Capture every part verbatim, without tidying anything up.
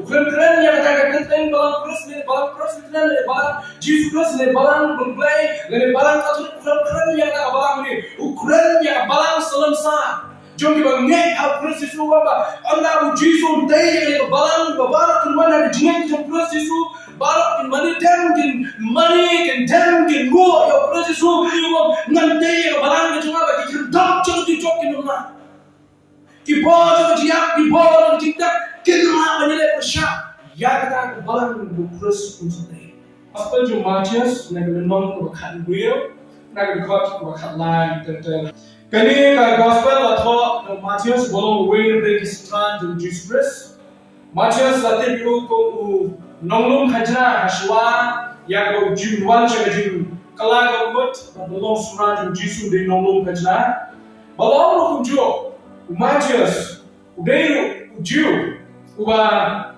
U kren kren ïa kata ka kyrteng balang Khrist ne balang Khrist ne balang Jisu Khrist ne balang Blei ne balang Katholik, u kren kren ïa kata ka balang ne, u kren ïa ka balang salonsar jong kiba ngeit ha u Khrist Jisu, ba ynda u Jisu u dei ïa ka balang ba baroh kin wan ha ka jingngeit jong u Khrist Jisu, baroh kin mane dem kin mane kin dem kin nguh ïa u Khrist Jisu. Ngan dei ïa ka balang ka jong nga ba ki khyrdop jong ki jong kin ym lah. Ki bor jong ka jingïap, ki bor jong ka jingtep kin ym lah ban ïaleh pyrshah ïa kata ka balang ba u Khrist un sa dei. Gospel jong u Mathaios na ka lynnong kaba khathynriew, na ka dkhot kaba khatlai ter ter. Kane ka gospel la thoh da u Mathaios, uba long uwei na ki synran jong u Jisu Khrist. Mathaios la tip ïa u kum u nonglum khajna ha shuwa ïa kaba u Jisu u wan sha ka jingkylla ka mut, bad u long synran jong u Jisu u dei nonglum khajna. Ba long ruh kumjuh u Mathaios, u dei ruh u Jiw, uba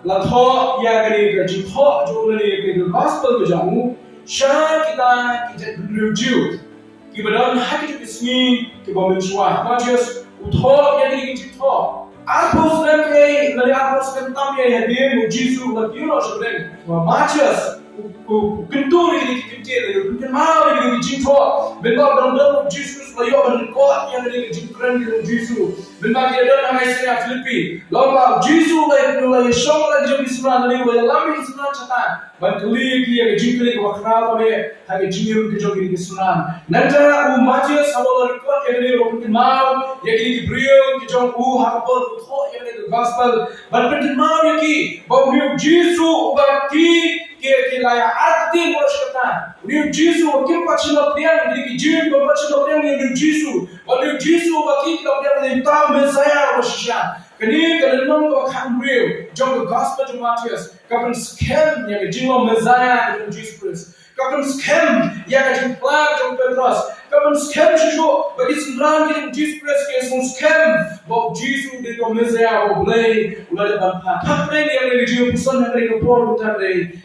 la thoh ïa kane ka jingthoh jong u, lane ïa kane ka gospel ka jong u sha kita ki jaitbynriew Jiw kiba don ha kito ki sngi kiba mynshuwa. Mathaios u thoh ïa kine ki jingthoh arphew snem, eh, lane arphew snem tam ïa hadien u Jisu u la kiew noh sha pdeng. Mathaios u, u, u kyntu ïa kine ki kyntien, u kyntu ïa kine ki jingthoh. Mynba u dang don u Jisu Khrist, u la ïoh ban record ïa kine ki jingkren jong u Jisu. Mynba ki la don ha Kaisaria Philippi, la ong ba u Jisu u la, u la ïashong la jong ki synran, lane u la ïalam ïa ki synran shata ban kylli ïa ki ïa ka jingkylli kaba khraw, ba me ha ka jingim ka jong kine ki synran. Nangta u Mathaios haba u la record ïa kane, u la pynkynmaw ïa kine ki briew ki jong u ha ka por u thoh ïa kane ka gospel, ban pynkynmaw ïa ki ba une u Jisu uba ki, ki, ki la ïa artatien baroh shi katta, une u Jisu uba kim pat shym la pdiang, kine ki Jiw kim pat shym la pdiang ïa une u Jisu, ba une u Jisu uba ki, ki la pdiang ne uta u Messaïah uba shisha. Kane ka lynnong kaba khathynriew jong ka gospel jong u Mathaios ka pynskhem ïa ka jinglong Messaïah jong u Jisu Khrist. Ka pynskhem ïa ka jingphla jong u Petros. Ka pynskhem shuh shuh ba ki synran ki jong u Jisu Khrist ki pynskhem ba u Jisu u dei u Messaïah uba U Blei u la dep ban phah. Hapdeng ïa kane ka jingïapuson, ha kane ka por mynta,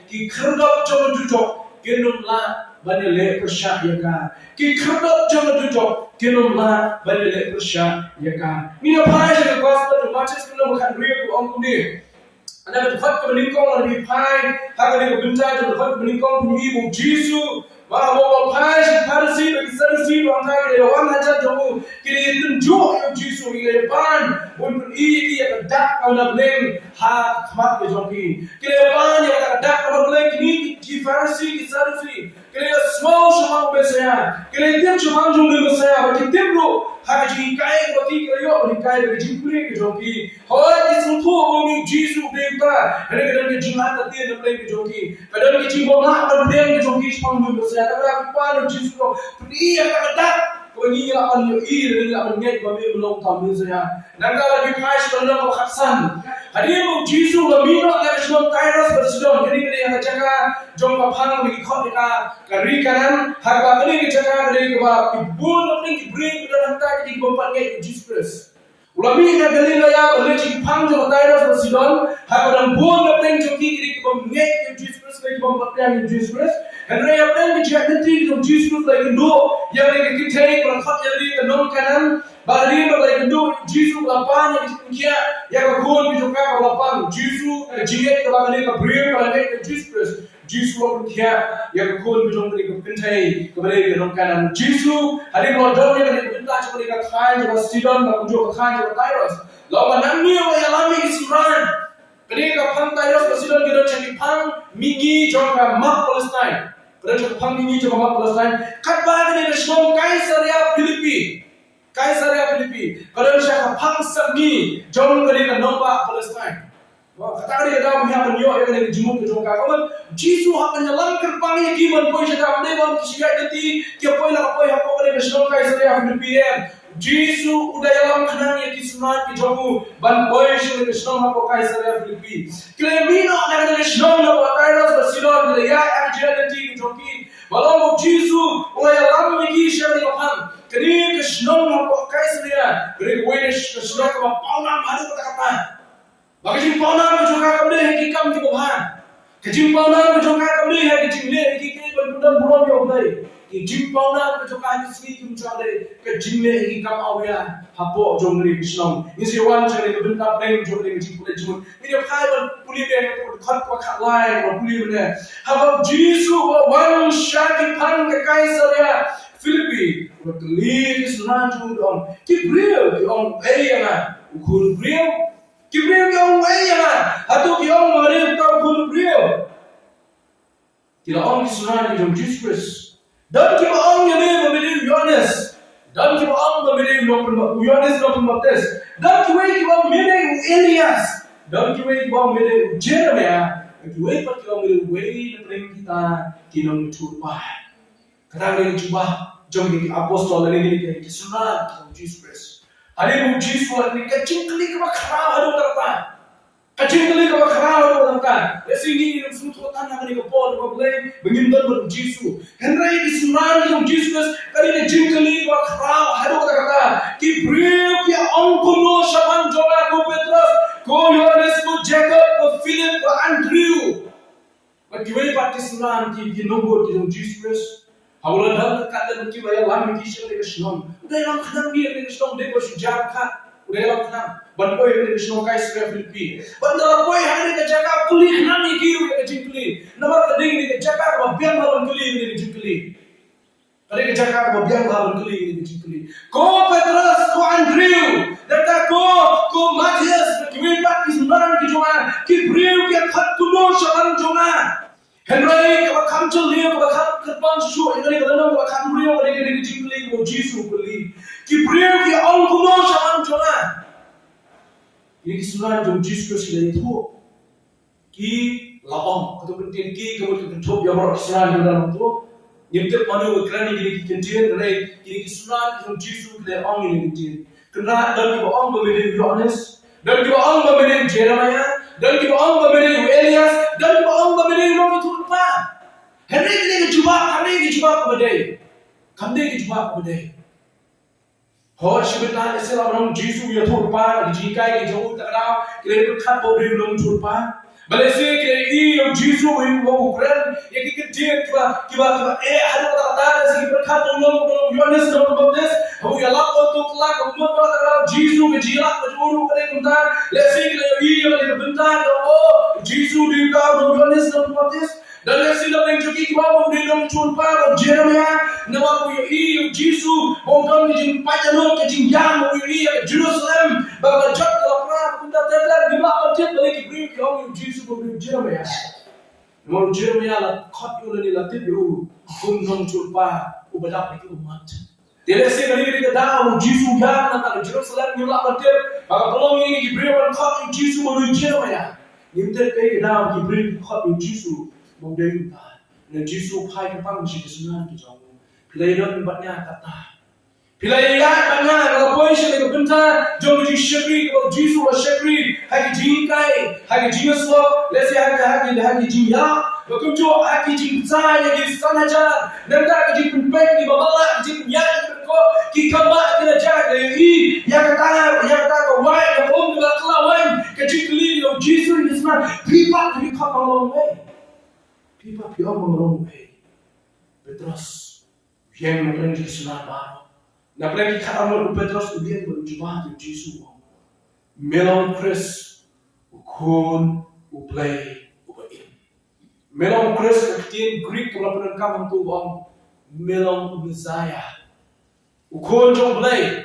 ki khyrdop jong ka dujok kin ym lah ban ïaleh pyrshah ïa ka. Ki khyrdop jong ka dujok kin ym lah ban ïaleh pyrshah ïa ka. Ngin ïa phai sha ka gospel jong u Mathaios, ka lynnong kaba khathynriew, ka ong kumne. Ha ka dkhot kaba nyngkong, lada phi phai ha kane ka bynta jong ka dkhot kaba nyngkong, phin ïohi ba u Jisu, ba haba u la phai sha ki Pharisi bad ki Sadusi, ba hangta ki la ïa wan ha jar jong u, ki la ïa tynjuh ïa u Jisu, ki la ïa pan ban pyni ïa ki ïa ka dak kaba na bneng ha khmat ka jong ki. Ki la ïa pan ïa ka dak kaba na bneng, kine ki Pharisi, ki Sadusi. Ki la ïa sngew shaphang u Messaïah, ki la ïa tip shaphang jong u Messaïah, bad ki tip ruh ha ka jinghikai kaba ki, ki la ïoh ban hikai da ka jingpule ka jong ki. Hooid, ki sngewthuh ba une u Jisu u dei uta, hynrei ka don ka jingartatien na bneng ka jong ki, ka don ka jingbymlah ban pdiang ka jong ki shaphang une u Messaïah. Te haba ki pan ïa u Jisu, ruh pyni ïa ka dak kaba ngi lah ban ïohi, ngi lah ban ngeit ba me, me long uta u Messaïah. Nangta lada phi phai sha ka lynnong kaba khatsan. Hadien ba u Jisu u la mih noh na ka shnong Tyrus bad Sidon, kane ka dei ha ka jaka jong ka phang, ba ki khot ïa ka ka ri Kanaan, ha kaba kane ka jaka ka dei kaba ki bun na pdeng ki briew ki don hangta, ki dei ki bym pat ngeit ïa u Jisu Khrist. U la mih na Galilaïa ban leit sha ki phang jong ka Tyrus bad Sidon, ha kaba dang bun na pdeng jong ki ki dei ki bym ngeit ïa u Jisu Khrist, ki dei ki bym pat pdiang ïa u Jisu Khrist. Hynrei hapdeng ka jingïaid lynti jong u Jisu Khrist, u la ïakynduh ïa kane ka kynthei kaba la khot ïa lade ka nong Kanaan. Bad hadien ba la ïakynduh, Jisu u la pan ïa ka jingpynkhiah ïa ka khun ka jong ka kaba la pang. Jisu, ka jingngeit kaba kane ka briew ka la ngeit ïa u Jisu Khrist, Jisu u la pynkhiah ïa ka khun ka jong kane ka kynthei kaba dei ka nong Kanaan. Jisu, hadien ba u la don ïa kane ka bynta jong kane ka thaiñ jong ka Sidon, bad kumjuh ka thaiñ jong ka Tyrus, la ong ba nangne u la ïalam ïa ki synran. Kane ka phang Tyrus bad Sidon ka don sha ki phang mihngi jong ka map Palestine. Ka don sha ki phang mihngi jong ka map Palestine. Katba kane ka shnong Kaisaria Philippi, Kaisaria Philippi ka don sha ka phang sepngi jong kane ka nongbah Palestine. Kata ka dei ka daw ba ngi hap ban ïoh ïa kane ka jingmut ka jong ka. Ka mut Jisu hap ban ïalam kyrpang ïa ki ban poi sha ka, ym dei ba ki shu ïaid lynti ki poi la ka poi hapoh kane ka shnong Kaisaria Philippi, em. Jisu u da ïalam khnang ïa ki synran ki jong u ban poi sha kane ka shnong hapoh Kaisaria Philippi. Ki la mih noh na kane ka shnong hapoh Tyrus bad Sidon, ki la ïaid ha ka jingïaid lynti ka jong ki. Ba long ba u Jisu u la ïalam ïa ki sha kane ka phang. Kane ka shnong hapoh Kaisaria ka dei kawei ka shnong kaba pawnam haduh katta katta. Ba ka jingpawnam ka jong ka kam dei ha ki kam kiba bha. Ka jingpawnam ka jong ka kam dei ha ka jingleh ïa ki kam ban pyndon burom ïa U Blei. Ki jingpawnam ka jong ka ha ki sngi kim jong ka dei ka jingleh ïa ki kam awria hapoh jong kane ka shnong. Ngin sa wan sha kane ka bynta pdeng jong kane ka jingpule jingmut. Ngin ïa phai ban pule beit ha ka dkhot kaba khatlai, ban pule beit. Haba u Jisu u la wan sha ki phang ka Kaisaria Philippi, u la kylli ki synran jong u, u ong, ki briew ki ong ei ïa nga, u Khun briew? Ki briew ki ong ei ïa nga? Hato ki ong ba nga dei uta u Khun briew? Ki la ong ki synran ki jong u Jisu Khrist. Don kiba ong ïa me ba me dei u Ïoannis. Don kiba ong ba me dei u Nongpynbap-, u Ïoannis Nongpynbaptis. Don kiwei kiba ong me dei u Elias. Don kiwei kiba ong me dei u Jeremiah. Kiwei pat ki ong me dei uwei na pdeng kita ki nongïathuhlypa. Kata ka dei ka jubab jong ki apostol lane ki, ki synran ki jong u Jisu Khrist. Hadien u Jisu u la kylli ka jingkylli kaba khraw haduh katta. Ka jingkylli kaba khraw haduh katta. Lehse ngi ngim sngewthuh tang ha kane ka por ba balei ba ngim don bad u Jisu. Hynrei ki synran ki jong u Jisu Khrist, ka dei ka jingkylli kaba khraw haduh katta. Ki briew ki ong kumno shaphang jong nga, ko Petros, ko Ïoannis, ko Jakob, ko Philip, ko Andrew. Bad kiwei pat ki synran ki, ki nongbud ki jong u Jisu Khrist. Haba u la don ryngkat lem bad ki, u la ïalam ïa ki sha kane ka shnong. U dei long khnang ïa kane ka shnong, dei ba shu jar kat. U dei long khnang ban poi ha kane ka shnong Kaisaria Philippi. Bad ynda la poi ha kane ka jaka u kylli khnang ïa ki ruh ïa ka jingkylli. Namar ka dei kane ka jaka kaba biang bha ban kylli ïa kane ka jingkylli. Ka dei ka jaka kaba biang bha ban kylli ïa kane ka jingkylli. Ko Petros, ko Andrew, nangta ko, ko Matthias, kiwei pat ki synran ki jong nga, ki briew ki ïa khot kumno shaphang jong nga. Hynrei kaba kham jylliew, kaba kham kyrpang shuh ïa kane ka lynnong, kaba kham briew, ka dei ka jingkylli kaba u Jisu u kylli. Ki briew ki ong kumno shaphang jong nga. Kine ki synran jong u Jisu Khrist ki la ïathuh. Ki la ong, kato ka ktien ki ka mut ka kynthup ïa baroh ki synran ki la ong to. Ngim tip mano ba kren ïa kine ki ktien, hynrei kine ki synran ki jong u Jisu ki la ong ïa kine ki ktien. Kynrad, don kiba ong ba me dei u Ïoannis, don kiba ong ba me dei u Jeremiah, don kiba ong ba me dei u Elias, don kiba ong ba me dei u nongïathuhlypa. Hynrei kane ka jubab, hynrei ka jubab kaba dei. Kam dei ka jubab kaba dei. Hooid, shi bynta lehse lada u Jisu u ïathuhlypa, ki jinghikai ki jong u, kata ka daw ki la pyrkhat ba u dei u nongïathuhlypa. Ba lehse ki la ïohi ïa u Jisu u, u kren ïa ki ktien kiba, kiba, kiba eh haduh katta katta, lehse ki pyrkhat ba u long, u long u Ïoannis Nongpynbaptis. Haba u ïalap ïa uto u kylla, ka mut ba kata ka daw u Jisu ka jingïalap ka jong u ruh ka dei kumta. Lehse ki la ïohi ïa kane ka bynta, ki ong, oh, u Jisu u dei uta u long u Ïoannis Nongpynbaptis. Don lehse na pdeng jong ki kiba ong ba u dei u nongïathuhlypa, ba u Jeremiah, namar ba u ïohi ïa u Jisu ba u don ka jingpait ïaroh, ka jingïam, ba u ïohi ïa ka Jerusalem ba ka la jot, ka la pra, kumta ter ter. Ngim lah ban tip balei ki briew ki ong ïa u Jisu ba u dei u Jeremiah. Namar u Jeremiah la khot ïa u lane la tip ïa u kum u nongïathuhlypa uba dap ïa ki ummat. Te lehse kane ka dei ka daw ba u Jisu u ïaid na ka Jerusalem, ngim lah ban tip ba ka pynlong ïa ki briew ban khot ïa u Jisu ba u dei u Jeremiah. Ngim tip kaei ka daw ba ki briew ki khot ïa u Jisu ba u dei uta. Hynrei u Jisu u phai kyrpang sha ki synran ki jong u. Phi la ïadon bad nga katta? Phi la ïaid bad nga, nga la poi sha kane ka bynta jong ka jingshakri kaba u Jisu u la shakri ha ki jinghikai, ha ki jingïasyllok, lehse ha ki, ha ki, ha ki jingïalap, ba kumjuh ha ki jingpynshai ïa ki san hajar. Nangta ka jingpynpeit ïa ki bamatlah, ka jingpynïaid ïa ki ryngkoh, ki kambah ki la jia, ki la ïohi ïa kata, ïa kata ka waiñ, ka um kaba la kylla waiñ. Ka jingkylli ïa u Jisu, ïa ki synran, phi pat phi khot ba nga long uei? Phi pat phi ong ba nga long uei? Petros u ïeng na pdeng jong ki synran baroh. Na pdeng ki khatar ngut u Petros u ïeng bad u jubab ïa u Jisu u ong, me long u Khrist, u Khun u Blei uba im. Me long u Khrist, ka ktien Greek kaba la pyndonkam hangto u ong, me long u Messiah, u Khun jong u Blei.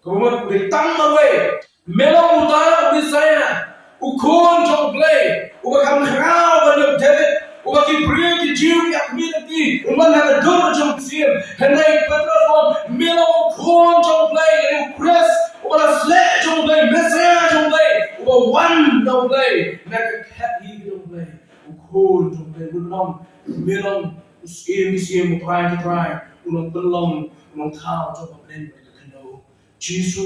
Kaba mut u dei tang marwei. Me long uta u Messiah, u Khun jong u Blei, uba kham khraw ban ïoh David, uba ki briew ki Jiw ki ïa khmih lynti, u man ha ka dur jong u Syiem. Hynrei Petros u ong, me long u Khun jong u Blei, u Khrist, uba la sleh jong u Blei, Messiah jong u Blei, uba wan na u Blei, na ka khet hi jong u Blei. U Khun jong u Blei, u long, me long u Syiem ki syiem, u Trai ki trai, u nongpynlong, u nongthaw jong ka pdeng bad ka khyndew. Jisu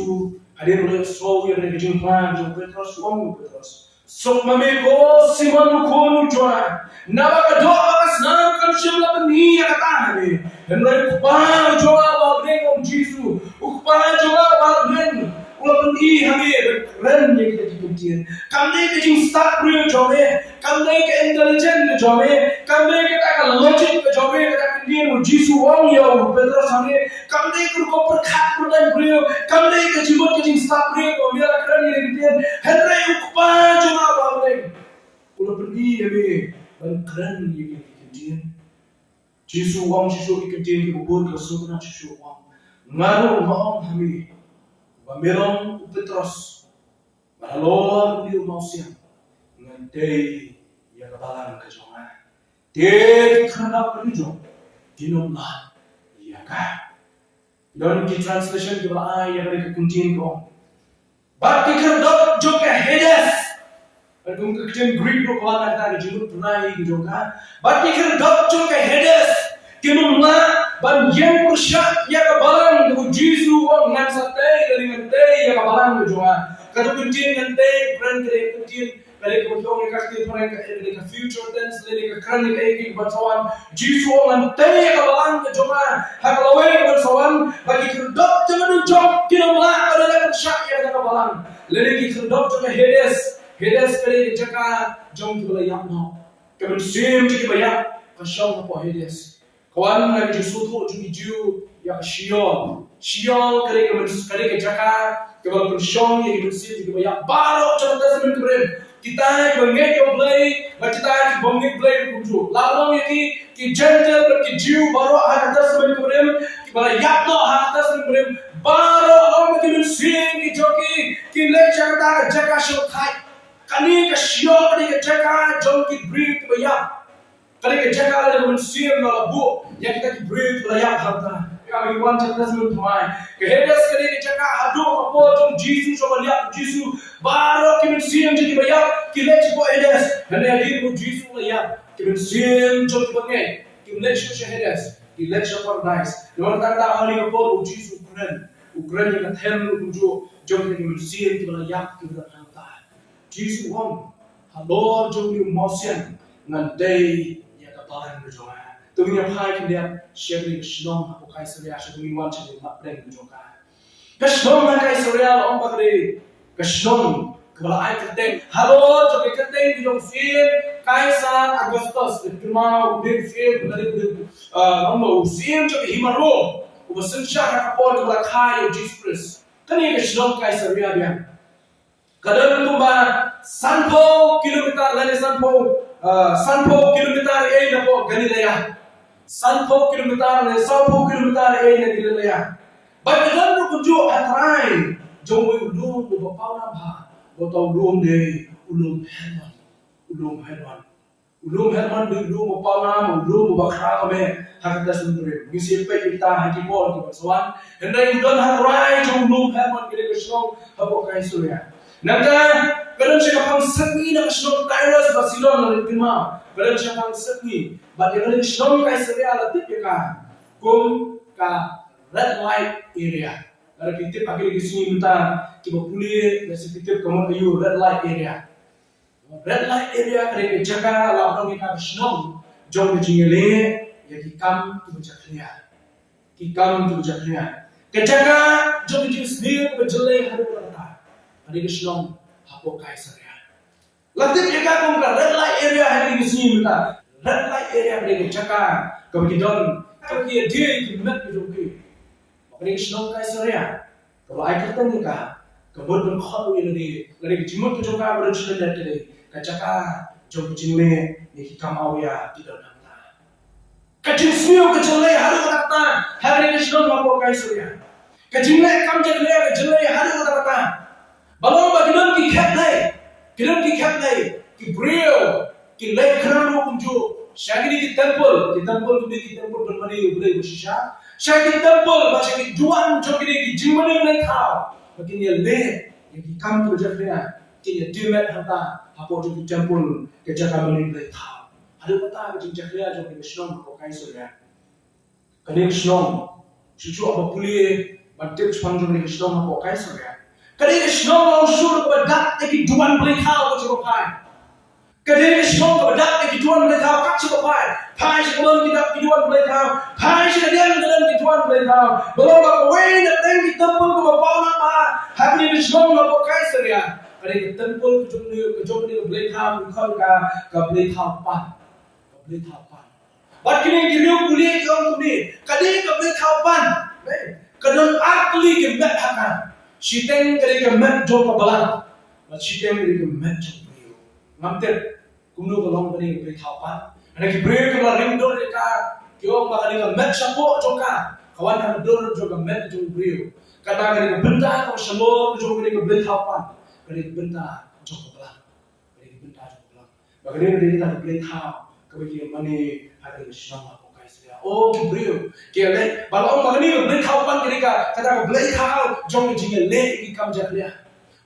hadien ba u la ïohsngew ïa kane ka jingphla jong u Petros, u ong ïa u Petros, suk ma me ko Simon u khun u Jona, naba ka doh bad ka snam kam shym la pyni ïa kata ha me, hynrei u Kpa jong nga uba ha bneng, u ong Jisu. U Kpa jong nga uba ha bneng u la pyni i ha me ban kren ïa kita ki kyntien. Kam dei ka jingstad briew jong me, kam dei ka intelligence ka jong me, kam dei kata ka logic ka jong me, kata ka kyntien u Jisu u ong ïa u Petros ha me, kam dei ka rukom pyrkhat pyrthei briew, kam dei ka jingmut ka jingstad briew ba me la kren ïa kita ki kyntien. Hynrei u Kpa jong nga uba ha bneng u la pyni ïa me ban kren ïa kita ki kyntien. Jisu u ong shuh shuh ki kyntien kiba bun, ka sngewtynnat shuh shuh, u ong, nga ruh nga ong ha me, ba me long u Petros, bad halor une u mawsiang ngan tei ïa ka balang ka jong nga. Te ki khyrdop ka dujok kin ym lah ïa ka. Don ki translation kiba la ai ïa kane ka kyntien, ka ong, bad ki khyrdop jong ka Hades. Bad kum ka ktien Greek ruh ka wan na ka jingmut pynai ka jong ka. Bad ki khyrdop jong ka Hades kin ym lah ban ïeng pyrshah ïa ka balang, u Jisu u ong, ngan sa tei, lane ngan tei ïa ka balang ka jong nga. Kata ka kyntien ngan tei, kren ka dei ka kyntien, ka dei kaba ong ïa ka ktien phareng, ka dei ka future tense, lane ka kren ïa kaei kaei kaban sa wan. Jisu u ong, ngan tei ïa ka balang ka jong nga ha ka lawei kaban sa wan. Bad ki khyrdop jong ka dujok kin ym lah ban leh pyrshah ïa kata ka balang, lane ki khyrdop jong ka Hades. Hades ka dei ka jaka jong kiba la ïap noh. Ka mynsiem jong kiba ïap ka shong hapoh Hades. Ka wan na ka jingsngewthuh jong ki Jiw ïa ka Sheol. Sheol ka dei ka myn-, ka dei ka jaka kaba la pynshong ïa ki mynsiem jong kiba ïap baroh jong ka Testament Kaba Rim. Kita kiba ngeit ïa U Blei bad kita kibym ngeit Blei ruh kumjuh. La ong ïa ki, ki Gentile bad ki Jiw baroh ha ka Testament Kaba Rim, kiba la ïap noh ha ka Testament Kaba Rim, baroh, la ong, ki mynsiem ki jong ki ki leit sha kata ka jaka shongthait. Kane ka Sheol ka dei ka jaka jong ki briew kiba ïap. Ka dei ka jaka lada ka mynsiem la buh ïa kita ki briew kiba la ïap ha kata. Ïa, ngi wan sha ka Testament Thymmai. Ka Hades ka dei ka jaka haduh ka por jong u Jisu, sha ban ïap u Jisu, baroh ki mynsiem jong kiba ïap ki leit shapoh Hades. Hynrei hadien ba u Jisu u la ïap, ki mynsiem jong kiba ngeit kim leit shuh sha Hades, ki leit sha Paradise. Namar kata ha kane ka por u Jisu u kren, u kren ïa ka them ruh kumjuh jong kita ki mynsiem kiba la ïap kiba don hangta. Jisu u ong, halor jong une u mawsiang ngan tei ïa ka balang ka jong nga. To ngin ïa phai khyndiat sha kane ka shnong hapoh Kaisaria, sha kane, ngin wan sha kane ka mat pdeng ka jong ka. Ka shnong ha Kaisaria, la ong ba ka dei ka shnong kaba la ai kyrteng halor jong ka kyrteng ka jong u syiem Kaisar Augustus. Te kumno u dei u syiem, u dei, u dei, ah, ong ba u syiem jong ka hima Rom uba synshar ha ka por kaba la kha ïa u Jisu Khrist. Kane ka shnong Kaisaria biang ka don kumba sanphew kilometer lane sanphew, ah, sanphew kilometer ei napoh Galilea. Sanphew kilometer lane sawphew kilometer ei na Galilea. Bad ka don ruh kumjuh ha trai jong uwei u lum uba pawnam bha, uta u lum dei u lum Hermon. U lum Hermon. U lum Hermon dei u lum uba pawnam, u lum uba khraw, me, ha ka Testament Rim. Ngi sngewthuh ïa kita ha ki por kiba sa wan. Hynrei u don ha trai jong u lum Hermon, ka dei ka shnong hapoh Kaisaria. Nangta ka don sha ka phang sepngi na ka shnong Tirus bad Sidon, lada phi kynmaw. Ka don sha ka phang sepngi. Bad ïa ka shnong Kaisaria la tip ïa ka kum ka red light area. Lada phi tip ha kine ki sngi mynta kiba pule, lada phi tip ka mut aiu red light area. Red light area ka dei ka jaka, la ong, ka dei ka shnong jong ka jingïaleh ïa ki kam kiba jakhlia. Ki kam kiba jakhlia. Ka jaka jong ka jingsniew kaba jyllei haduh katta katta. Ka dei ka shnong hapoh Kaisaria. La tip ïa ka kum ka red light area ha kine ki sngi mynta. Red light area ka dei ka jaka kaba ki don, kaba ki ïadie ïa ki met ki jong ki. Ka dei ka shnong Kaisaria. Kaba ai kyrteng ïa ka, ka mut ban khot ïa lade, lada ka jingmut ka jong ka ba don sha lyndet ka dei ka jaka jong ka jingleh ïa ki kam awria ki don hangta. Ka jingsniew ka jyllei haduh katta katta ha kane ka shnong hapoh Kaisaria. Ka jingleh kam jakhlia ka jyllei haduh katta katta. Ba long ba ki don ki khet lei, ki don ki khet lei, ki briew ki leit khnang ruh kumjuh sha kine ki temple, ki temple, kine ki temple ban mane ïa u Blei ba shisha, sha ki temple bad sha ki duwan jong kine ki jingmane blei thaw, ba kin ïaleh ïa ki kam kiba jakhlia, kin ïa die met hangta hapoh jong ki temple, ka jaka mane blei thaw. Haduh katta ka jingjakhlia jong kane ka shnong hapoh Kaisaria. Kane ka shnong, shuh shuh haba pule ban tip shaphang jong kane ka shnong hapoh Kaisaria. Kane ka shnong long shnong kaba dap ïa ki duwan blei thaw ka jong ka. Kane ka shnong kaba dap ïa ki duwan blei thaw ka. Shu phai, phai sha ka mon ki dap ki duwan Blei thaw, phai sha ka diang ka don ki duwan Blei thaw. Ba long ba kawei na pdeng ki templ kaba paw nam bha ha kane ka shnong hapoh Kaisaria. Ka dei ka templ ka jong ne, ka jong ne ka Blei thaw, ka khot ka, ka Blei thaw pan. Ka Blei thaw pan. Bad kine ki riew pule ki ong kumne, ka dei ka Blei thaw pan. Ka don ar tylli ki met ha ka. Shiteng ka dei ka met jong ka balang. Bad shiteng ka dei ka met jong briew. Ngam tip kumno ka long kane ka Blei thaw pan. Hynrei ki briew kiba la ring dur ïa ka, ki ong ba kane ka met shapoh jong ka ka wan ha ka dur jong ka met jong u briew. Kata kane ka bynta kaba shalor jong kane ka Blei thaw pan, kane ka bynta jong ka balang. Kane ka bynta jong ka balang. Ba kane ka dei kata ka Blei thaw kaba ki mane ha kane ka shnong hapoh Kaisaria. O ki briew ki leh ba la ong ba kane ka Blei thaw pan ka dei ka, kata ka Blei thaw jong ka jingïaleh ïa ki kam jakhlia.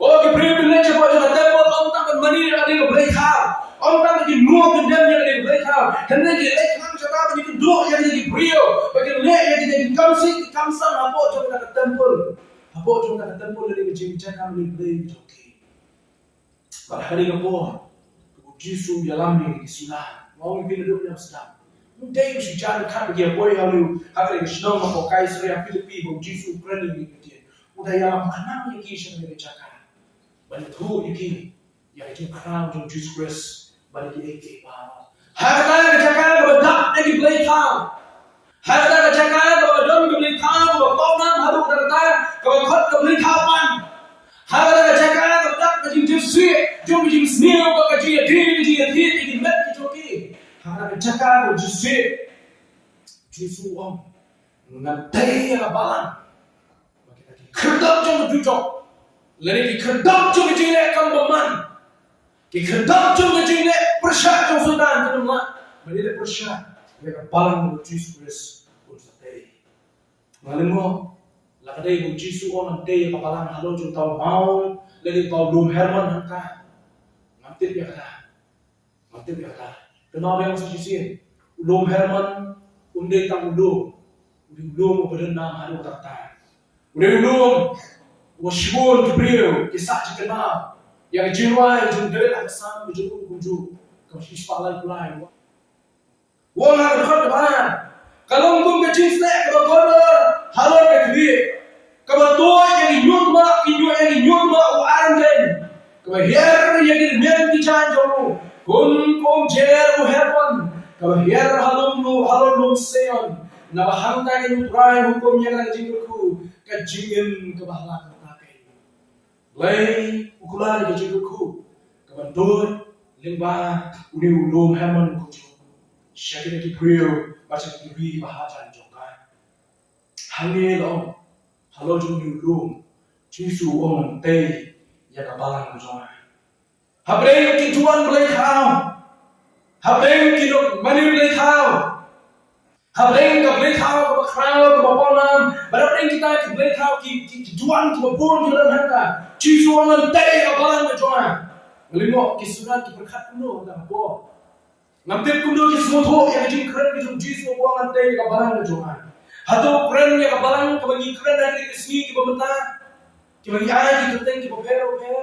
O ki briew ki leit shapoh jong ka templ, ym tang ban mane ïa kane ka Blei thaw, ym tang ban ïa ki nong kyndem ïa kane ka Blei thaw. Hynrei ki leit khnang shata ban ïakynduh ïa kine ki briew ba kin leh ïa kine ki kam sih ki kam sang hapoh jong kata ka templ. Hapoh jong kata ka templ, ïa kane ka jingïakhun ïa kane ka Blei jong ki. Bad ha kane ka por, u Jisu u ïalam ïa kine ki suda. Nga ong ïa phi naduh mynne sdang, ym dei shu jan khat ba ki ïa poi ha u, ha kane ka shnong hapoh Kaisaria Philippi ba u Jisu u kren ïa kine ki ktien. U da ïalam khnang ïa ki sha kane ka jaka ban ïathuh ïa ki ïa ka jingkhraw jong u Jisu Khrist bad ïa kiei kiei baroh. Ha kata ka jaka kaba dap da ki blei thaw, ha kata ka jaka kaba don ki blei thaw kaba paw nam haduh katta katta, kaba khot ka Blei Thaw Pan, ha kata ka jaka kaba dap ka jingjyrsieh jong ka jingsniew bad ka jingïadei, ka jingïadei ïa ki met ki jong ki, ha kata ka jaka kaba jyrsieh, Jisu u ong, ngan tei ïa ka balang. Ba kita ki khyrdop jong ka dujok, lane ki khyrdop jong ka jingleh kam bymman, ki khyrdop jong ka jingleh pyrshah jong u Soitan kin ym lah ban ïaleh pyrshah ïa ka balang ba u Jisu Khrist un sa tei. Nga lyngngoh, la ka dei ba u Jisu u ong ngan tei ïa ka balang halor jong uta u maw, lane uta u lum Hermon hangta. Ngam tip ïa kata. Ngam tip ïa kata. Kynmaw biang sa shisien, u lum Hermon um dei tang u lum. U dei u lum uba don nam haduh katta katta. U dei u lum uba shibun ki briew ki sah jingkynmaw ïa ka jingrwai jong u David ha ka Salm ka jong u kumjuh, ka shispah laiphew lai. U ong ha ka dkhot kaba ar, ka long kum ka jingsleh kaba kordor halor ka khlieh, kaba tuid ïa ki ñiutmah, ki ñiut, ïa ki ñiutmah u arngteiñ, kaba hiar ïa ki rmiang ki jaiñ jong u, kum ka umjer u Hermon kaba hiar halor lum, halor lum Seion. Naba hangta kein U Trai u hukum ïa ka jingkyrkhu, ka jingim kaba hala katta kein. Blei u kular ïa ka jingkyrkhu kaban tuid lyngba une u lum Hermon kumjuh sha kine ki briew bad sha kiwei kiba hajan jong ka. Hangne la ong, halor jong une u lum, Jisu u ong ngan tei ïa ka balang ka jong nga. Hapdeng ki duwan blei thaw, hapdeng ki nongmane blei thaw, hapdeng ka blei thaw kaba khraw kaba paw nam, bad hapdeng kita ki blei thaw ki, ki, ki duwan kiba bun kiba don hangta, Jisu u ong ngan tei ïa ka balang ka jong nga. Nga lyngngoh ki suda ki pyrkhat kumno hangta ka por. Ngam tip kumno ki sngewthuh ïa ka jingkren ka jong u Jisu ba u ong ngan tei ïa ka balang ka jong nga. Hato u kren ïa ka balang kaba ngi kren ha kine ki sngi kiba mynta, kiba ngi ai ki kyrteng kiba pher ba pher,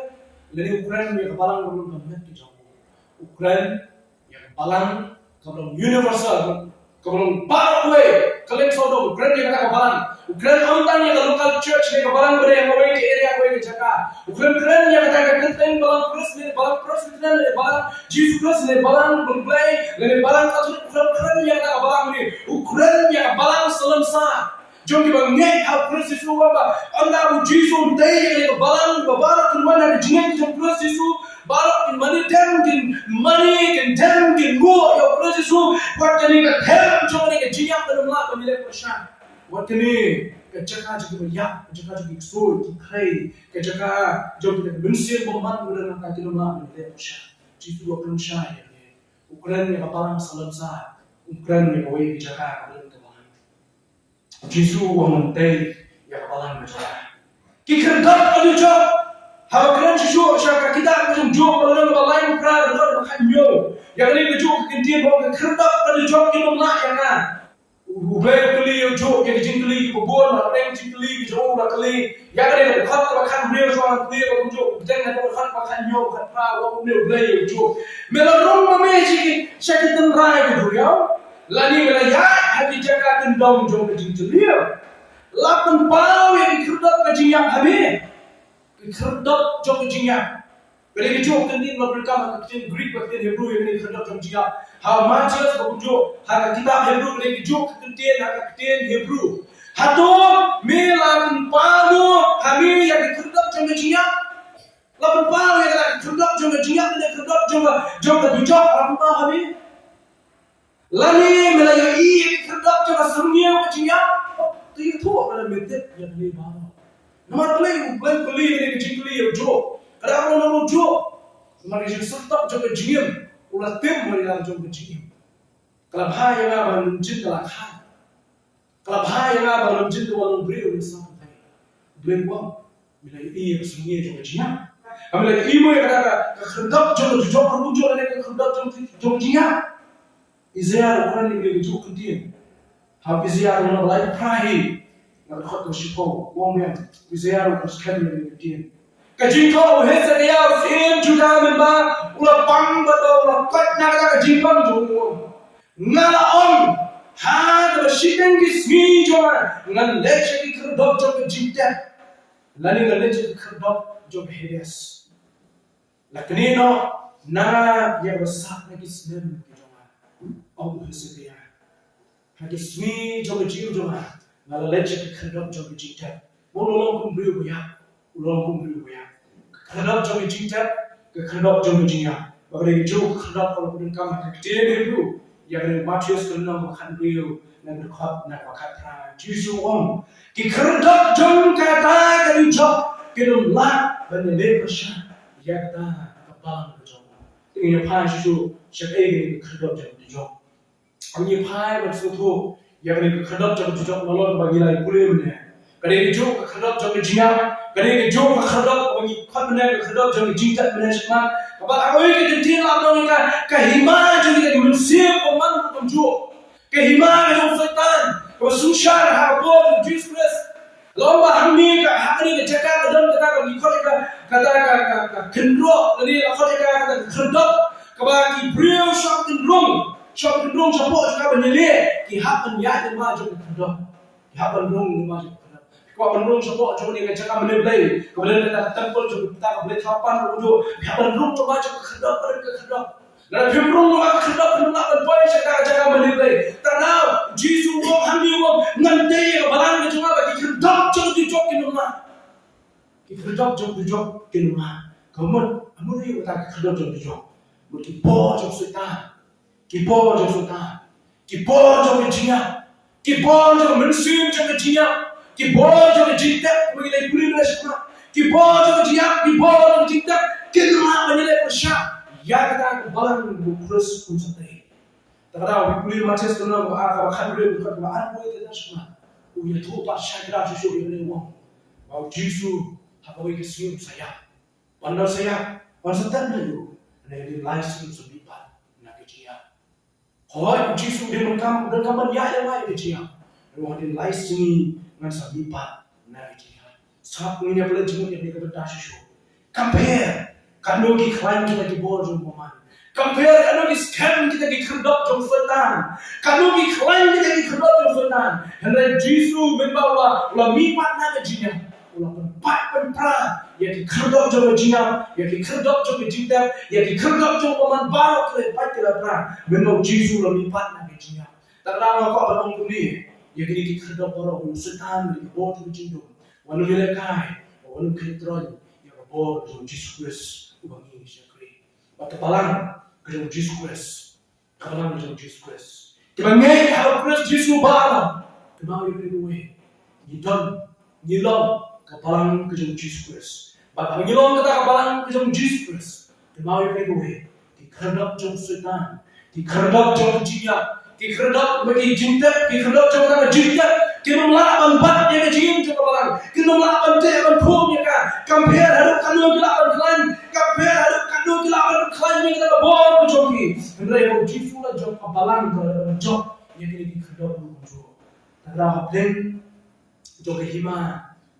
lane u kren ïa ka balang kaba long ka met ka jong u? U kren ïa ka balang kaba long universal, kaba long baroh kawei, kylleng sawdong, u kren ïa kata ka balang. U kren ym tang ïa ka local church ne ka balang ba dei ha kawei ka area, kawei ka jaka. U kren, kren ïa kata ka kyrteng Balang Khrist ne Balang Presbyterian ne Balang Jisu Khrist ne Balang Blei ne Balang Katholik. U kren, kren ïa kata ka balang ne, u kren ïa ka balang salonsar jong kiba ngeit ha u Khrist Jisu, ba ynda u Jisu un tei ïa ka balang, ba baroh kin wan ha ka jingngeit jong u Khrist Jisu, baroh kin mane dem, kin mane, kin dem, kin nguh ïa u Khrist Jisu. Wat kane ka them jong kane ka jingïap kan ym lah ban ïaleh pyrshah. Wat kane ka jaka jong kiba ïap, ka jaka jong ki ksuid ki khrei, ka jaka jong kine ki mynsiem bymman ba don hangta, kan ym lah ban ïaleh pyrshah. Jisu u kren shai ïa kane. U kren ïa ka balang salonsar, um kren ïa kawei ka jaka ba don ka balang. Jisu u ong ngan tei ïa ka balang ka jong nga. Ki khyrdop ka dujok, haba kren shuh shuh sha ka kitab ka jong Job, ka lynnong ba laiphew phra, ka dkhot ba khathynñiew. Ïa kane ka juh ka kyntien ba ong ki khyrdop ka dujok kin ym lah ïa nga. U Blei u kylli ïa u Job ïa ki jingkylli kiba bun, la pdeng jingkylli ki jong u, la kylli ïa kane ka dkhot kaba khathynriew, shuwa la kylli ïa u Job, pdeng ka dkhot kaba khathynñiew, khathynriew, u Blei ïa u Job, me la rung ma me sha ki, sha ki tynrai ki duriaw, lane me la ïaid ha ki jaka kyndong jong ka jingjylliew. La pynpaw ïa ki khyrdop ka jingïap ha me. Ki khyrdop jong ka jingïap. Ka dei kajuh ka kyntien ba pyndonkam ha ka ktien Greek bad ka ktien Hebrew ïa kane ka khyrdop jong ka jingïap. Ha u Mathaios ba kumjuh, ha ka kitab Hebrew ka dei kajuh ka kyntien ha ka ktien Hebrew. Hato me la pynpaw mo ha me ïa ka khyrdop jong ka jingïap? La pynpaw ïa ka khyrdop jong ka jingïap, ïa ka khyrdop jong ka, jong ka dujok, la pynpaw ha me? Lane me la ïohi ïa ka khyrdop jong ka syrngiew ka jingïap? Te ïathuh lada me tip ïa kane baroh. Namar Blei, Blei u kylli kane ka jingkylli ïa u Job. Ka dei ba u Job, namar ka jingsngewthuh jong ka jingim, u la tim ïa ka jong ka jingim. Ka la bha ïa nga ba nongrim ka la kha. Ka la bha ïa nga ba nongrim ka la long briew nongsan. Blei u ong, me la ïohi ïa ka syrngiew jong ka jingïap? Me la ïohi mo ïa kata ka, ka khyrdop jong ka dujok, ruh kumjuh lane ka khyrdop jong, jong ka jingïap? Isaiah ruh u kren ïa kane kajuh ka kyntien. Ha Isaiah ruh, na ba lai phra hi, na ka dkhot kaba shiphew, u ong ïa, Isaiah ruh u kren ïa kane ka kyntien. Ka jingthoh u Hesekiah u syiem Judah mynba u la pang bad ba u la koit na kata ka jingpang jong u, u ong, nga la ong, ha kaba shiteng ki sngi jong nga ngan leit sha ki khyrdop jong ka jingtep, lane ngan leit sha ki khyrdop jong ka Hades. La knieh noh na nga ïa kaba sah na ki snem ki jong nga, ong u Hesekiah. Ha ki sngi jong ka jingim jong nga, nga la leit sha ki khyrdop jong ka jingtep. Mo, u la long kum u briew ba ïap, u la long kum u briew ba ïap. Ka khyrdop jong ka jingtep, ka khyrdop jong ka jingïap. Ba ka dei kajuh ka khyrdop kaba pyndonkam ha ka ktien Hebrew ïa kane u Mathaios ka lynnong ba khathynriew, na ka dkhot, na ka khatphra. Jisu u ong, ki khyrdop jong kata ka dujok kin ym lah ban ïaleh pyrshah ïa kata ka balang ka jong u. Te ngin ïa phai shuh shuh sha kaei kane ka khyrdop jong ka dujok. Ngin ïa phai ban sngewthuh ïa kane ka khyrdop jong ka dujok, nalor kaba ngi la ïa pule mynne. Ka dei kajuh ka khyrdop jong ka jingïap, ka dei kajuh ka khyrdop kaba ngi khot mynne ka khyrdop jong ka jingtep mynne shakhmat. Kaba ha kawei ka kyntien la ong ïa ka, ka hima jong kita ki mynsiem bymman bymjuh. Ka hima ka jong u Soitan kaba synshar ha ka por jong u Jisu Khrist. La ong ba hangne ka, ha kane ka jaka ka don kata ka, ngi khot ïa ka, kata ka, ka, ka kynroh, lane la khot ïa ka kata ka khyrdop, kaba ki briew shong kynrung, shong kynrung shapoh jaka ban ïaleh, ki hap ban ïaid lyngba jong ka khyrdop. Ki hap ban rung lyngba jong ka khyrdop. Ki kwah ban rung shapoh jong kane ka jaka mane Blei, kaba don kata ka temple jong kata ka Blei thaw pan ruh kumjuh. Ki hap ban rung lyngba jong ka khyrdop, ka don ka khyrdop. Lada phim rung lyngba ka khyrdop, phim lah ban poi sha kata ka jaka mane Blei. Te nangta u Jisu u ong hangne, u ong, ngan tei ïa ka balang ka jong nga ba ki khyrdop jong ka dujok kin ym lah. Ki khyrdop jong ka dujok kin ym lah. Ka mut, ka mut ïa kata ka khyrdop jong ka dujok. Mut ki bor jong u Soitan. Ki bor jong u Soitan. Ki bor jong ka jingïap. Ki bor jong ka mynsiem jong ka jingïap. Ki bor jong ka jingtep, ba ngi la ïa pule mynne shakhmat. Ki bor jong ka jingïap, ki bor jong ka jingtep kin ym lah ban ïaleh pyrshah ïa kata ka balang ba u Khrist un sa tei. Te kata, ngi pule Mathaios ka lynnong kaba ar, kaba khathynriew, dkhot kaba arphew, te shakhmat u ïathuh pat shai kdar shuh shuh ïa kane, u ong ba u Jisu ha kawei ka sngi un sa ïap. Ban don sa ïap, ban sa tep na u, hynrei hadien lai sngi un sa mihpat na ka jingïap. Hooid, u Jisu u dei ban kam, u dei ban kam ban ïaid lyngba ïa ka jingïap. Hynrei hadien lai sngi ngan sa mihpat na ka jingïap. Sngap, ngin ïa pynleit jingmut ïa kane ka bynta shuh shuh. Compare katno ki khlaiñ kita ki bor jong u bymman. Compare katno ki skhem kita ki khyrdop jong u Soitan. Katno ki khlaiñ kita ki khyrdop jong u Soitan. Hynrei u Jisu mynba u la, u la mihpat na ka jingïap, u la pynpait pynpra ïa ki khyrdop jong ka jingïap, ïa ki khyrdop jong ka jingtep, ïa ki khyrdop jong u bymman baroh ki la pait ki la pra. Mynba u Jisu u la mihpat na ka jingïap. Te kata nga kwah ban ong kumne, ïa kine ki khyrdop baroh, u Soitan, ïa ki bor jong ka jingdum, wat nym ïalehkai, wat nym kyntroiñ ïa ka bor jong u Jisu Khrist uba ngi shakri. Bad ka balang ka jong u Jisu Khrist, ka balang ka jong u Jisu Khrist, kiba ngeit ha u Khrist Jisu ba, kynmaw ïa kane kawei, ngi don, ngi long ka balang ka jong u Jisu Khrist. Bad haba ngi long kata ka balang ka jong u Jisu Khrist, kynmaw ïa kane kawei, ki khyrdop jong u Soitan, ki khyrdop jong ka jingïap, ki khyrdop ba ki jingtep, ki khyrdop jong ka jingtep kin ym lah ban bat ïa ka jingim jong ka balang. Kin ym lah ban teh ban khum ïa ka. Compare haduh katno ki lah ban khlaiñ, compare haduh katno ki lah ban khlaiñ ïa ka bor ka jong ki. Hynrei ba u Jisu u la jop, ka balang ka la jop ïa kine ki khyrdop ruh kumjuh. Hapdeng jong ka hima,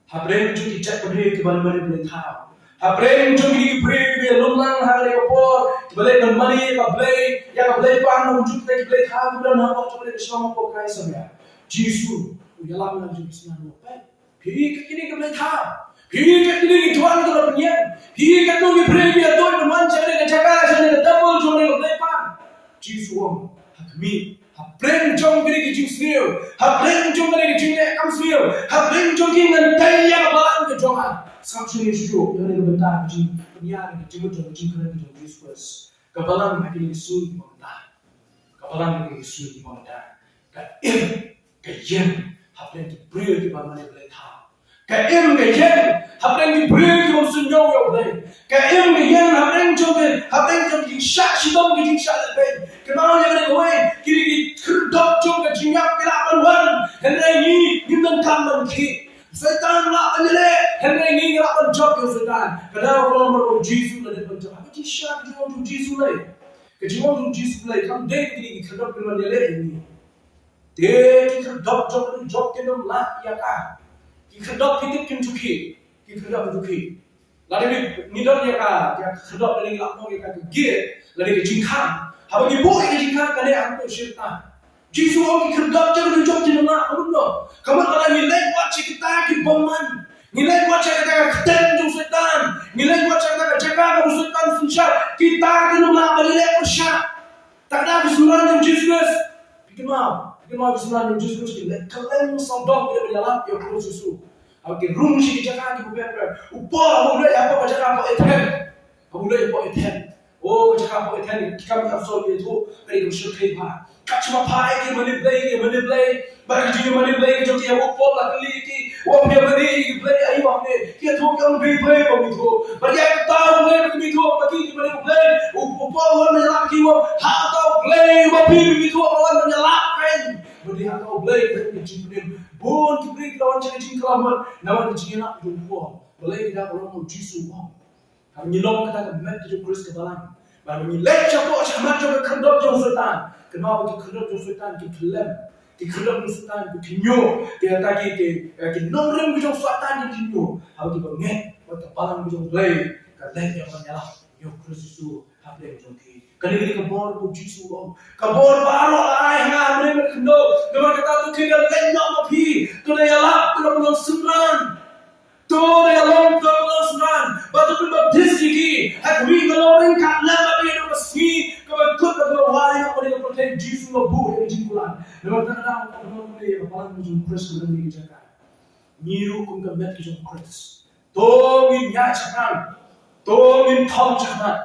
hapdeng jong ki jaitbynriew kiba mane blei thaw, hapdeng jong ki briew kiba lum lang ha kane ka por, kiba leit ban mane ïa ka blei, ïa ka blei pan, kumjuh ki blei thaw kiba don hapoh jong kane ka shnong hapoh Khaisania. Jisu u ïalam lang jong ki synran, u ong, peit, phi ïa kine ki blei thaw, phi ïa kine ki duwan kiba la pynïeng, phi ïa kine ki briew kiba ïathuh ban wan sha kane ka jaka, sha kane ka temple jong kane ka blei pan. Jisu u ong, ha khmih, hapdeng jong kine ki jingsniew, hapdeng jong kine ki jingleh kam sniew, hapdeng jong ki, ngan tei ïa ka balang ka jong nga. Sngap shuh, shuh ïa kane ka bynta ka jingpynïar ka jingmut jong ka jingkren ka jong u Jisu Khrist. Ka balang ha kine ki sngi kiba mynta, ka balang ha kine ki sngi kiba mynta ka im ka ïeng hapdeng ki briew kiba mane blei thaw. Ka im ka ïeng hapdeng ki briew kiba sngewsynei ïa U Blei. Ka im ka ïeng hapdeng jong ki, hapdeng jong ki jingshah shitom, ki jingshah lehbeiñ. Kynmaw ïa kane kawei, ki, ki khyrdop jong ka jingïap ki lah ban wan, hynrei ngi ngim donkam ban khih. Soitan lah ban ïaleh, hynrei ngi ngi lah ban jop ïa u Soitan. Ka daw kaba long ba u Jisu u la dep ban jop. Ka jingshah ka jingong jong u Jisu lei. Ka jingong jong u Jisu lei kam dei kine ki khyrdop kin wan ïaleh ïa ngi. Te ki khyrdop jong u Job kin ym lah ïa ka. Ki khyrdop ki tip kim ju khih. Ki khyrdop kim ju khih. Lada ngi, ngi don ïa ka, ïa ka khyrdop, lada ngi lah ban ïa ka, ka giat, lada ka jingkhang. Haba ngi buh ïa ka jingkhang, kane hangto shirta. Jisu u ong ki khyrdop jong u Job kin ym lah, kumno? Ka mut lada ngi leit wad sha kita ki bymman, ngi leit wad sha kita ka kten jong u Soitan, ngi leit wad sha kita ka jaka kaba u Soitan synshar, kita kin ym lah ban ïaleh pyrshah. Te kata ki synran jong u Jisu Khrist, phi kynmaw, phi kynmaw ki synran jong u Jisu Khrist ki leit kylleng sawdong ki dei ban ïalap ïa u Khrist Jisu. Haba ki rung sha ki jaka kiba bun bun, u Paul haba u leit hapoh ka jaka hapoh Athens, haba u leit hapoh Athens, o, ka jaka hapoh Athens, ki kam ki apostol ki ïathuh ka dei kaba shyrkhei bha. Kat shaba phai ki mane blei, ki mane blei. Bad ka jingmane blei ka jong ki, u Paul u la kylli ki, u ong, phi ïa mane ïa ki blei aïu hangne? Ki ïathuh ki ong, blei, blei ba ngi ïathuh. Bad ïa kata u blei ba ngi ïathuh, ba ki, ki mane u blei. U, u Paul u wan ban ïalap ïa ki, u ong, ha uta u blei uba phi, phi ïathuh, nga wan ban ïalap kein. Bad ïa kata u blei ka jong ka jingpynim. Bun ki briew ki la wan sha ka jingklamot namar ka jingïalap jong u Paul. Balei? Ka daw kaba long ba u Jisu u ong, haba ngi long kata ka met ka jong u Khrist ka balang, bad haba ngi leit shapoh shakhmat jong ka khyrdop jong u Soitan, kynmaw ba ki khyrdop jong u Soitan ki khyllem, ki khyrdop jong u Soitan ki khynñiuh, ki, kata ki, ki, eh, ki nongrim ki jong u Soitan ki khynñiuh. Haba kiba ngeit bad ka balang ka jong U Blei ka leit ïa ban ïalap ïa u Khrist Jisu hapdeng jong ki. Kane ka dei ka bor ba u Jisu u ong, ka bor baroh la ai ha nga, ha me, me khyndew. Namar kata to khie da leit noh ma phi, to da ïalap, to da pynlong synran. To da ïalap, to da pynlong synran. Bad to pynbaptis ïa ki ha khmih, ka long ryngkat lem bad ïa ka sngi kaba kut, bad kaba wai noh kane ka pyrthei. Jisu u la buh ïa ka jingkular. Namar kata ka daw kaba long kane ka balang ka jong u Khrist ka long kane ka jaka. Ngi ruh kum ka met ka jong u Khrist, to ngin ïaid shaphrang, to ngin thom shakhmat.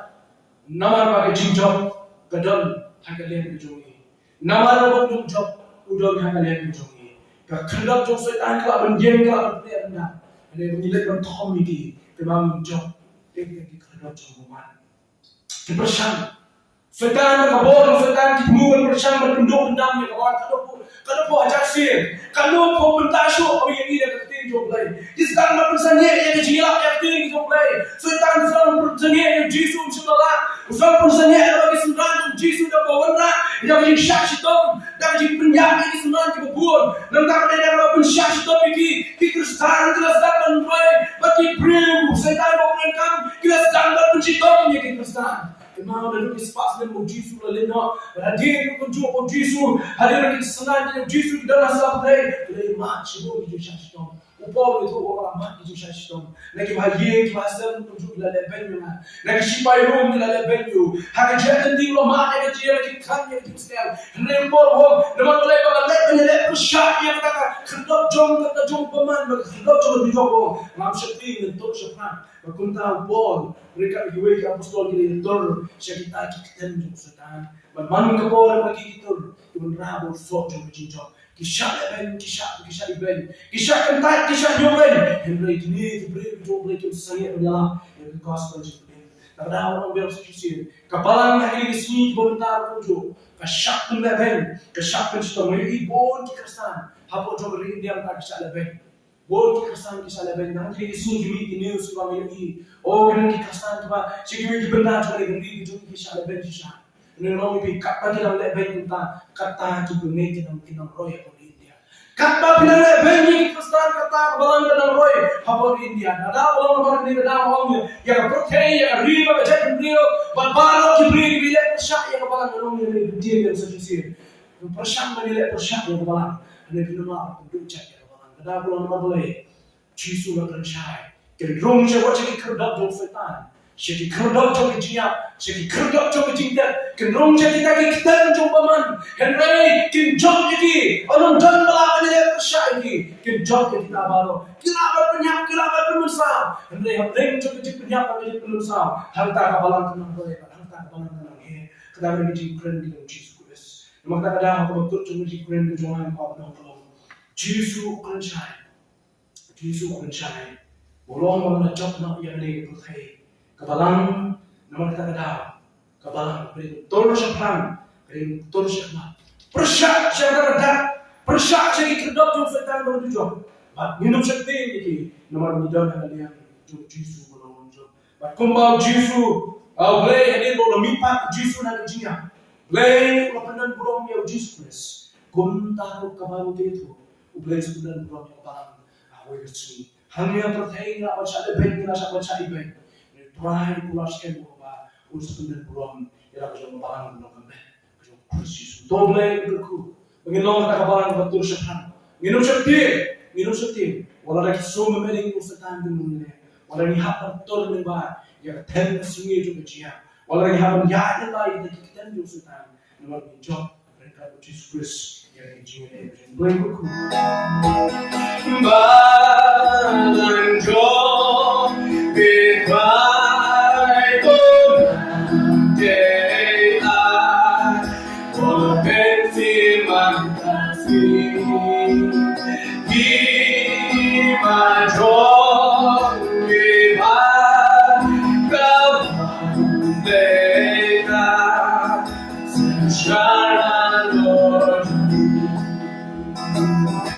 Namar ba ka jingjop ka don ha ka liang ka jong ngi. Namar ba u jingjop u don ha ka liang ka jong ngi. Ka khyrdop jong u Soitan ka lah ban ïeng, ka lah ban pyneh ryndang. Hynrei ba ngi leit ban thom ïa ki, kynmaw ngin jop ïa ki khyrdop jong u bymman. Ki pyrshang. Soitan, ka bor jong u Soitan ki thmu ban pyrshang, ban pynduh pyndam ïa ka balang. Katno phew, katno phew hajar sien, katno phew bynta shuh haba ïa ngi da ka ktien jong U Blei. Ki sdang ban pynsangeh ïa ka jingïalap ïa ka ktien jong U Blei. Soitan u sdang ban pynsangeh ïa u Jisu, um shym la lah. U sdang ban pynsangeh ïa ki synran jong u Jisu da kaba wanrah ïa ka jingshah shitom, da ka jingpynïap ïa ki synran kiba bun. Nangta ka dei da kaba pynshah shitom ïa ki, ki Khristan ki la sdang ban roi bad ki briew Soitan ba u donkam, ki la sdang ban pynshitom ïa ki Khristan. Kynmaw, naduh ki spah snem ba u Jisu u la leit noh, bad hadien kumjuh ba u Jisu, hadien ba ki synran jong u Jisu ki don ha sla pyrthei, ki la ïa mad shibun ki jingshah shitom. U Paul u ong, u la mad ki jingshah shitom. Na kiba ha ïing kiba ha sem kumjuh ki la lehbeiñ ïa nga. Na ki shipai Rom ki la lehbeiñ ïa u. Ha ka jingïaid lynti u la mad ïa ka jingïaid, ïa ka jingkhan, ïa ka jingsneng. Hynrei u Paul u ong, namar balei? Ba nga leit ban ïaleh pyrshah ïa kata ka khyrdop jong, kata jong u bymman, bad ka khyrdop jong ka dujok. U ong, ngam sheptieng, ngan tur shaphrang. Bad kumta u Paul ryngkat bad kiwei ki apostol ki la ïatur sha kita ki kten jong u Soitan. Bad man ka por ba ki, ki tur, ki wanrah ba u soh jong ka jingjop, ki shah lehbeiñ, ki shah, ki shah ibeiñ, ki shah kyntait, ki shah ñiewbeiñ. Hynrei kine ki briew ki jong U Blei kim sangeh ban ïalap ïa ka gospel jong U Blei. Te ka daw, ong biang sa shisien, ka balang ha kine ki sngi kiba mynta kumjuh ka shah pynlehbeiñ, ka shah pynshitom. Ngi ïohi bun ki Khristan hapoh jong ka ri India mynta ki shah lehbeiñ. Bun ki Khristan ki shah lehbeiñ. Nangta ki sngi ki mih ki news kiba ngi ïohi, o, ki don ki Khristan kiba sha kiwei ki bynta jong ka ri, ki jong ki shah lehbeiñ shisha. Ngi ong ïa phi, katba ki dang lehbeiñ kumta, kata ki bangeit ki dang, ki dang roi ha ka ri India. Katba phi nang leh beiñ ïa ki Khristan, kata ka balang ka nang roi ha bor India. Ka daw ka long, ka daw ka long ïa ka pyrthei, ïa ka ri bad ka jaitbynriew bad baroh ki briew kiba leh pyrshah ïa ka balang, ka long ïa ka ri, ka ri shisien. Pyrshang ban leh pyrshah ïa ka balang. Hynrei phi nang leh pyrshah ïa ka balang. Ka daw ka long namar balei? Jisu u la kren shai. Kin rung sha wat sha ki khyrdop jong Soitan, sha ki khyrdop jong ki jingïap, sha ki khyrdop jong ki jingtep. Kin rung sha kita ki kten jong bymman. Hynrei kin jop ïa ki. Ym don ba lah ban leh pyrshah ïa ki. Kin jop ïa kita baroh. Ki lah ban pynïap, ki lah ban pynmynsaw. Hynrei hapdeng jong ki jingpynïap bad ki jingpynmynsaw, hangta ka balang ka nang roi, hangta ka balang ka nang heh. Kata ka dei ka jingkren ka jong Jisu Khrist. Namar kata ka daw ha kaba kut jong ka jingkren ka jong nga, ka long, Jisu u kren shai. Jisu u kren shai. U long ba la jop noh ïa kane ka pyrthei. Ka balang, namar kata ka daw, ka balang ka dei ka tur shaphrang, ka dei ka tur shakhmat. Pyrshah sha kata ka dak, pyrshah sha ki khyrdop jong Soitan ba la ju jop. Bad ngin ym sheptieng ïa ki, namar ngi don ha ka liang jong Jisu ba long jop. Bad kumba u Jisu, ah, U Blei hadien ba u la mihpat u Jisu na ka jingïap, U Blei u la pyndon burom ïa u Jisu Khrist. Kumta ruh ka Baibl ka ïathuh, U Blei u sa pyndon burom ïa ka balang ha kawei ka sngi. Hangne ha pyrthei ngi lah ban shah leh beiñ, ngi lah shah ban shah ibeiñ. Hynrei U Trai u la skhem ba un sa pyndon burom ïa la ka jong ka balang ba long ka met ka jong U Khrist Jisu. To Blei un kyrkhu ba ngin long kata ka balang kaba tur shaphrang. Ngin ym sheptieng, ngin ym sheptieng. Wat la da ki sum ba mane jong u Soitan kin rung leh, wat la ngi hap ban tur lyngba ïa ka them ka sngi jong ka jingïap, wat la ngi hap ban ïaid lyngba ïa kita ki kten jong u Soitan, namar ngin jop ryngkat u Jisu Khrist ïa ka jingïaleh. Blei un kyrkhu. Balang jong phi Trai, to nang dei ai, to pynsi man ka sngi. Ki